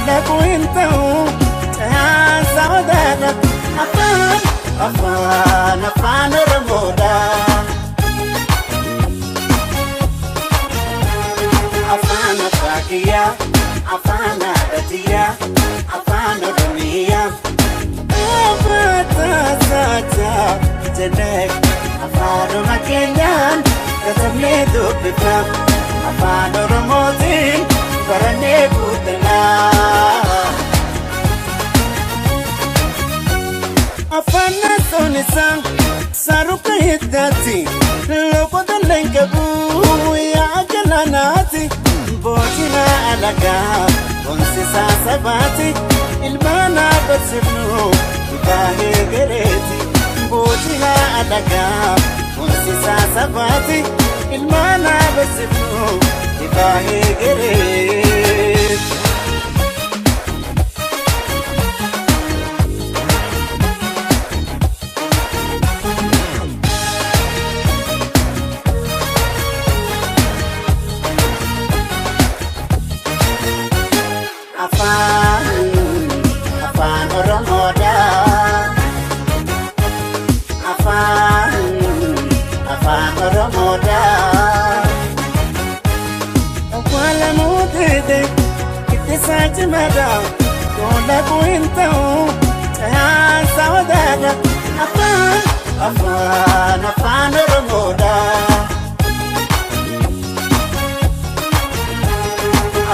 Kola kuintau sawadana afaan afaan afaan Oromoodha. Afaan Afaakiyaa, afaan Aadatiyaa, afaan Oromiyaa. Afaan jedhee afaanuma keenyaan katabnee dubbifna. Afaan Oromootiin barannee guutanaa. Afaan naassoon isaa saaruka hiddaati. Loqoda leenqabu yaa galaanaati. Bootina alagaa onsisaa sabaati. Ilmaan barsiifnu baahee gareeti. Bootina alagaa onsisaa sabaati. Ilmaan barsiifnu baahee gareeti. Afaan afaan Oromoodha. Afaan afaan Oromoodha. Awwaalamuu dide ittisaa cimaadha. Kola kuintau sawadana. Afaan afaan afaan Oromoodha.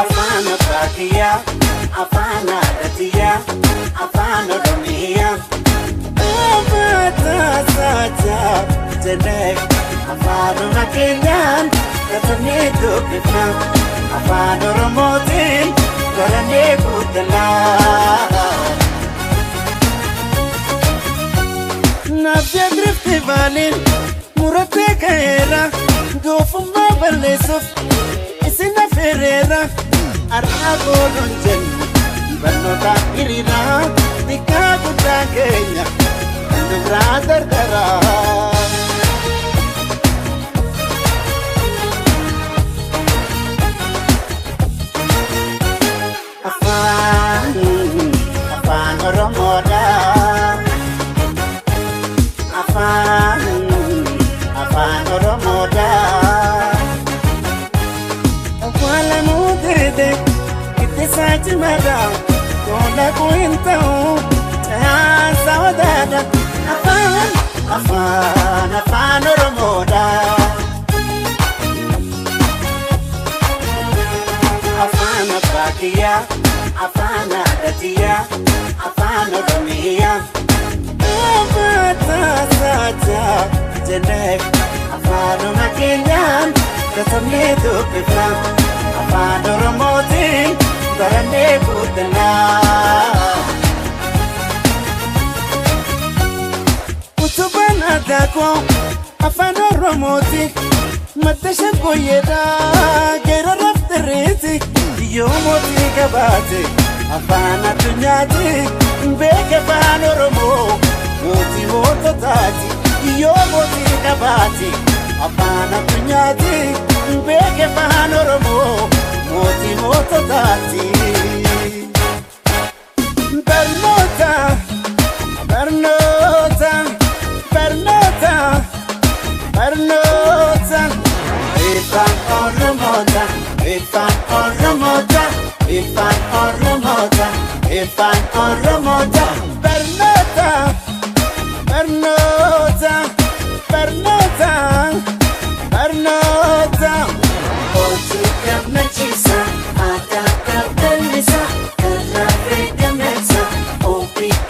Afaan Afaakiyaa, afaan Aadatiyaa, afaan Oromiyaa. Afaan jedhee afaanuma keenyaan katabnee dubbifna. Afaan Oromootiin barannee guutanaa. Naaf Rifti Vaaliin murattee ka'eera. Doofummaa balleessuuf isin affeereera. Har'aa gooluun jennu barnoota hiriiraa. Xiqqaa guddaa keenya kan dubiraa dardaraa. Afaan afaan Oromoodha. Afaan afaan Oromoodha. Awwaalamuu dide ittisaa cimaadha. Kola kuintau sawadana. Afaan afaan afaan Oromoodha. Afaan Afaakiyaa, afaan Aadatiyaa, afaan Oromiyaa. Afaan jedhee afaanuma keenyaan katabnee dubbifna. Afaan Oromootiin barannee guutanaa. Utubaan aadaa koo afaan Oromooti. Madda shaggooyyeedha geera raftirriiti. Yoo mootii qabaate afaan addunyaati. Beeka afaan Oromoo mootii moototaati. Yoo mootii qabaate afaan addunyaati. Beeka afaan Oromoo mootii moototaati. Barnoota barnoota barnoota barnoota. Ifaan Oromoota, ifaan Oromoota, ifaan Oromoota, ifaan Oromoota.